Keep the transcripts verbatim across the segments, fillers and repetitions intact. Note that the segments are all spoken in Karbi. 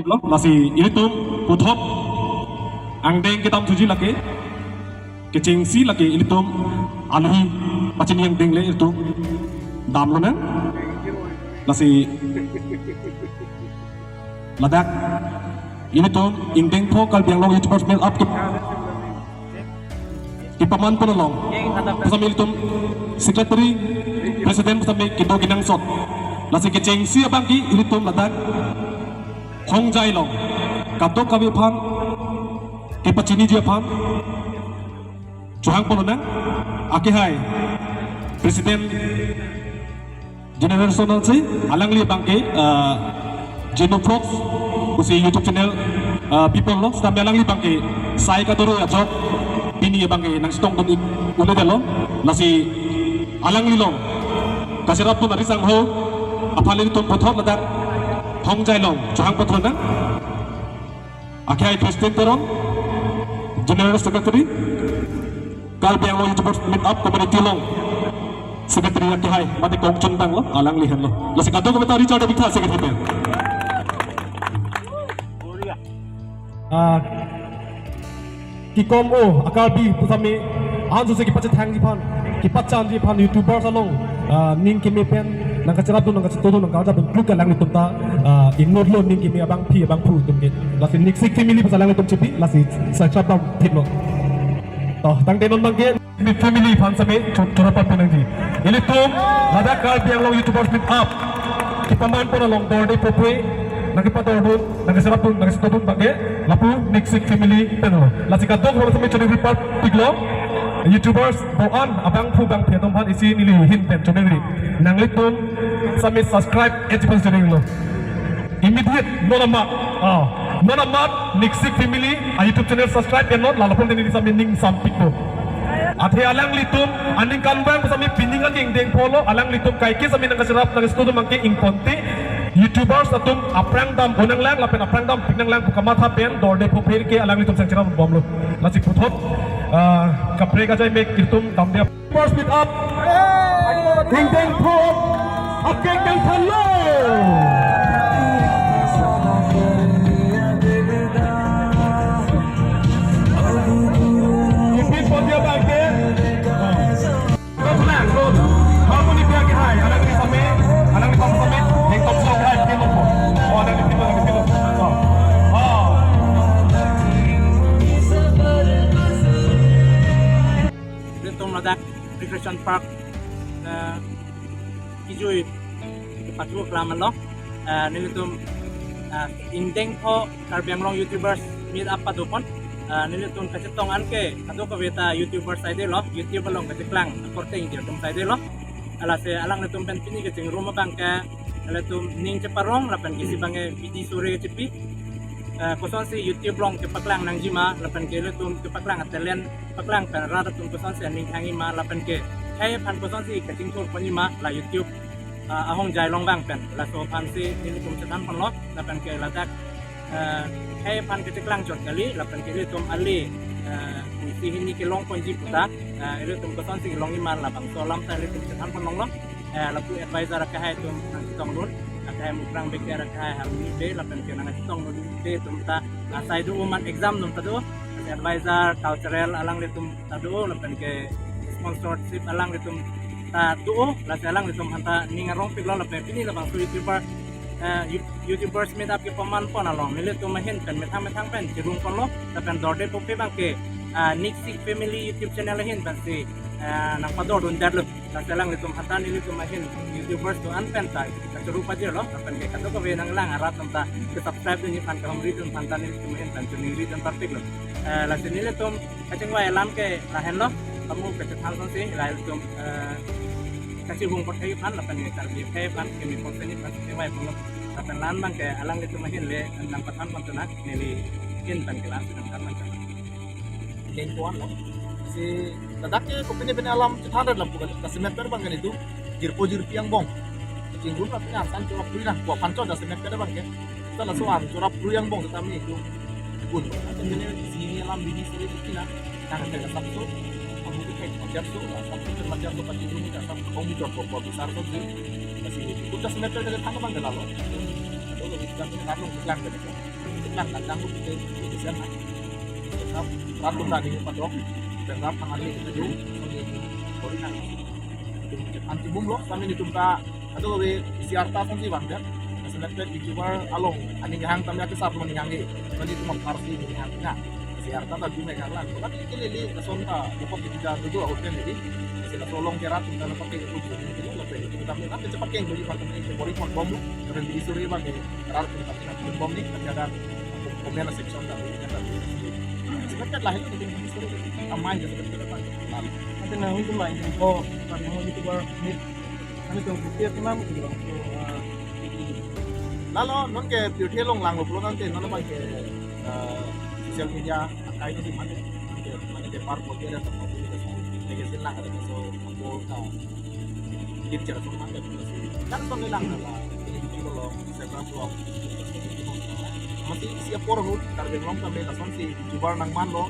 Lo, lasi ilitum puthot angdeng kedam thuji lake, kechengsi lake ilitum alohi pachini angdeng le ilitum damlonang. Lasi ladak ilitum ingdeng pho Karbi Anglong YouTubers Meet Up ke kepaman pon along pusitame ilitum secretary, president pusitame kedo kenangsot. Lasi kechengsi abang ke ilitum ladak Hongjai along kadokave aphan kepachiniji aphan chohang ponlonang. Akehai president generation ansi alangli abang ke, ah, Genu Vlogs pusi YouTube channel, ah, people lo, sitame alangli abang ke sai kadoro ajok pini abang ke nangchetongdun ik-, un-edetlo. Lasi alangli along kacherapdun ari sangho aphan ilitum puthot ladak Hongjai along chohang ponlonang. Akehai Christian Teron, General Secretary, Karbi Anglong YouTubers Meet Up Community along Secretary akehai, mate kongchun tanglo, alangli henlo. Lasi kadokave ta Richard Abitha Secretary pen. Ah, kekom o, a-Karbi pusitame, anso si kepachethangji aphan, kepachanji aphan YouTubers along, ah, ning keme pen nangkacherapdun, nangkachetongdun, nangkarjapdun kluk alanglitum ta, ah, inutlo ning keme abangpi abangphu atum ke. Lasi Niksik family pusi alanglitum chipi, lasi subscribe dam thiplo. To, tangte non abang ke Niksik family aphan sitame chu-, churapa pinangji. Ilitum ladak Karbi Anglong YouTubers Meet Up kepaman pon along dorde phophei nangkepadordun, nangkacherapdun, nangkachetongdun abang ke lapu Niksik family penlo. Lasi kadokave sitame choningri parpiklo. YouTubers do-an abangphu abangphi atum aphan isi neli ahin pen choningri. Nanglitum sitame subscribe-etji aphan choninglo. Immediate, non amat, ah, non amat Niksik family a-YouTube channel subscribe-etnon, lapulote neli sitame ning sampikpo. Athe alanglitum aningkanvang sitame pining aning dengpolo, alanglitum kaike sitame nangkacherap nangkachetongdun abang ke ingponte, YouTubers atum aphrang dam-un nanglang lapen aphrang dampik nanglang pu kamatha pen dorde phophei ke alanglitum sangcherapbomlo. Lasi puthot, ah, kaprek ajai mek ilitum damde. First Meet Up. Ingdeng pho akeng dengthanlo. Ipin ponji abang ke. Harmony pia kehai, alangli sitame, alangli sitame, heng top song hai pin lo po. Oh, alangli pin lo, alangli pin lo. Oh. Oh. Ilitum ladak Recreation Park, eh, kijui kepathu kelam along, eh, nelitum, eh, ingdeng pho Karbi Anglong YouTubers Meet Up padopon, eh, nelitum kachetong an ke kadokave ta YouTubers saidelo, YouTube along kacheklang akorte ingjir atum saidelo. Lasi alanglitum pen pini kachingrum abang ke, ilitum ning cheparong lapen ke isi abang ke bidi sore chepi. Eh, kosonsi YouTube along kepaklang nangjima lapen ke ilitum kepaklang talent paklang pen rat atum kosonsi aning thangjima lapen ke khei aphan kosonsi kachingthur ponjima la YouTube, ah, a-Hongjai along abang pen. Laso aphansi nelitum chethan ponlo lapen ke ladak, eh, khei aphan kacheklang chot kali lapen ke ilitum ale, eh, isi hini kelong ponji puta, eh, ilitum kosonsi longjima labangso alam ta ilitum chethan ponlonglo. Eh, lapu advisor akehai atum nangchetongdun, akehai Mukrang Bey, akehai Harmony Bey lapen ke nangchetongdunde atum ta, ah, sai do-o, man exam atum ta do, advisor cultural alanglitum ta do lapen ke sponsorship alanglitum ta do, lasi alanglitum aphanta ning arongpiklo lapen pini labangso YouTuber, eh, You-, YouTubers Meet Up kepaman pon along nelitum ahin pen methang methang pen chirung ponlo lapen dorde phophei abang ke, ah, Niksik Family YouTube channel ahin pensi, ah, nangpadordundetlo. Lasi alanglitum aphanta nelitum ahin YouTubers do-an pen ta kachoro pajirlo lapen ke kadokave nanglang arat atum ta ke-subscribe dunji aphan kahumridun aphanta nelitum ahin pen choningridun parpiklo. Eh, lasi nelitum kachingvai alam ke lahenlo, kamu kachethan songsi, la ilitum, eh, kachihung pathai aphan, lapen ke Karbi akhei aphan, keme konseni aphan, kachingvai aphan lo. Lapen la-an abang ke alanglitum ahin le, nangpathan pon tuna, neli ahin abang ke la-an si nangpathan pon tuna. Ingdeng pho an lo. Si ladak ke kopine pine alam chethan rat lam pu kali, kasemet per abang ke nelitum jirpo jirpi angbong. Chingrum la pine an san chorap pui na, ko aphan chot kasemet per abang ke. Ta laso an chorap pui angbong setame itum gun. Atau ini sini alam bidi sore bidi na. Nang ada kasap so, kamu ke kayak macam so, kasap so, macam so, pati rum kasap, kamu jor ko ko besar so sih. Masih itu. Udah semester dari tangga bang lalo. Lalu kita ini rap nangklang ke, klang kacang itu kita ini siapa? Rap, rap tuh tadi padok, dan rap tangan ini kita jum, ini bori nang. Anti bung lo, kami ini tumta atau lebih isi arta kan sih bang ya. Selected YouTuber along, aning hang kami aku satu aning hang ini, nanti cuma parsi aning hang na. Isi arta ta jum karlan. Tapi ini lili lason ta, bukan kita dulu hotel ini. Isi lason along kerat kita dapat ke itu, ini lebih kita kami nanti cepat ke yang beli pakai ini, bori kon bom lo, karena di sore bang, kerat kita bom ni, tapi ada komen section ta, kita selected lah itu, kita di sore, aman aja selected apa. Lalu. Nanti nang itu main info, kan mau YouTuber meet, kami tuh bukti itu nam gitu. So, uh, Lalu non ke pirthe along langlo pulo tangte non abang ke, eh, social media akai itu di mana? Ke mana ke par pote ada tempat itu ke sana. Ke sini lang ada so apa ka. Git cara so mana ke pulo sih. Kan so lang lah. Ini di lo Instagram lo. Masih siap por hut Karbi Anglong kami lason si YouTuber nangman lo.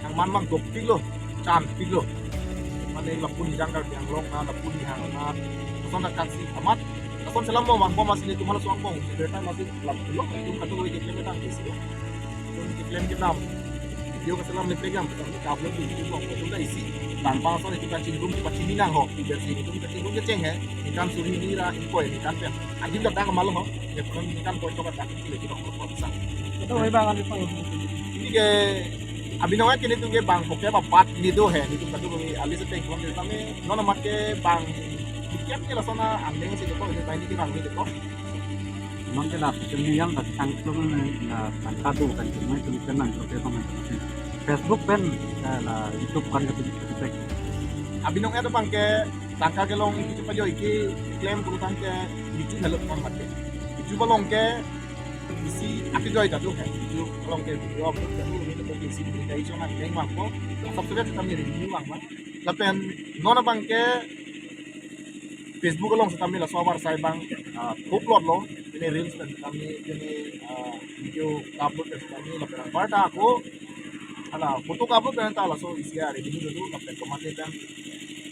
Nangman mang dopik lo, chanpik lo. Mane lapu nijang Karbi Anglong na, lapu nihang na, lason ta kaksi amat. Lason selam bom, bang bom masih itu malah suang bom. Berita masih lam pulo, itu katu lagi keklem kita isi lo. Itu keklem kita. Video keselam ni pegang, kita upload di YouTube bom. Itu ta isi. Tanpa lason itu kacingrum, kita cini nang ho. Versi itu kacingrum keceng he. Ikan suri nira, ikan pen. Ajin tak dah kemalu ho. Ya pernah ikan koi coba tak. Itu lagi bang, kok bisa. Itu bang, ada pang. Ini ke abinong ke ini tuh ke bang, pokoknya apa pat ini tuh he, ini tuh katu kami alis teng kami kami non amat ke bang, ikan ke lason na angdeng sih kok, ini bang ini ke bang ini kok. Memang ke lah, kami yang tak tangklung na tangkadu kan, cuma itu kan nang, oke, bang, Facebook pen, eh, lah, YouTube kan katu, katu. Abinong itu bang ke tangka kelong itu pajo iki claim pulo tangte YouTube hello kan mate. YouTube along ke isi ati joy katu he. YouTube along ke video upload katu, ini ke isi berita iso na neng bang ko. Subscribe kami revenue bang bang. Lapen non abang ke Facebook along setame laso avarsai bang, ah, upload lo. Ini reels pen setame ini, ah, video upload pen setame lapen abang ta ako ala photo upload pen ta laso isi a revenue do lapen komat pen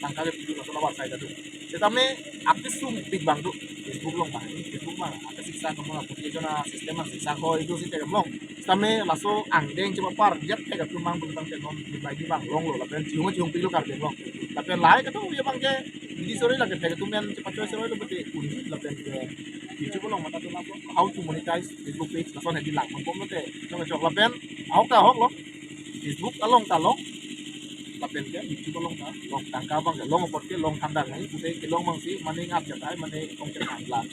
tangka ke video laso avarsai do. Setame akis sumpik bang do Facebook along bang. Ini Facebook bang. Akis siksa kamu application a system bang siksa ko itu sih kayak along. Setame laso angdeng coba par jat kayak tumang bang tang tenon di bagi bang longlo lapen cium cium pilu Karbi Anglong. Lapen lahai katu ya bang ke di sore lagi kayak tumen cepat coy sore lo bete undi lapen ke YouTube along mata tuh lapo how to monetize Facebook page lason di lang bom lo te. Coba coba lapen ahok ta ahok lo. Facebook along ta long. Lapen ke YouTube along ta long tangka bang ke long apot ke long thandang nai pute ke long bang si mane ngat ke tai mane ong ke tang lang.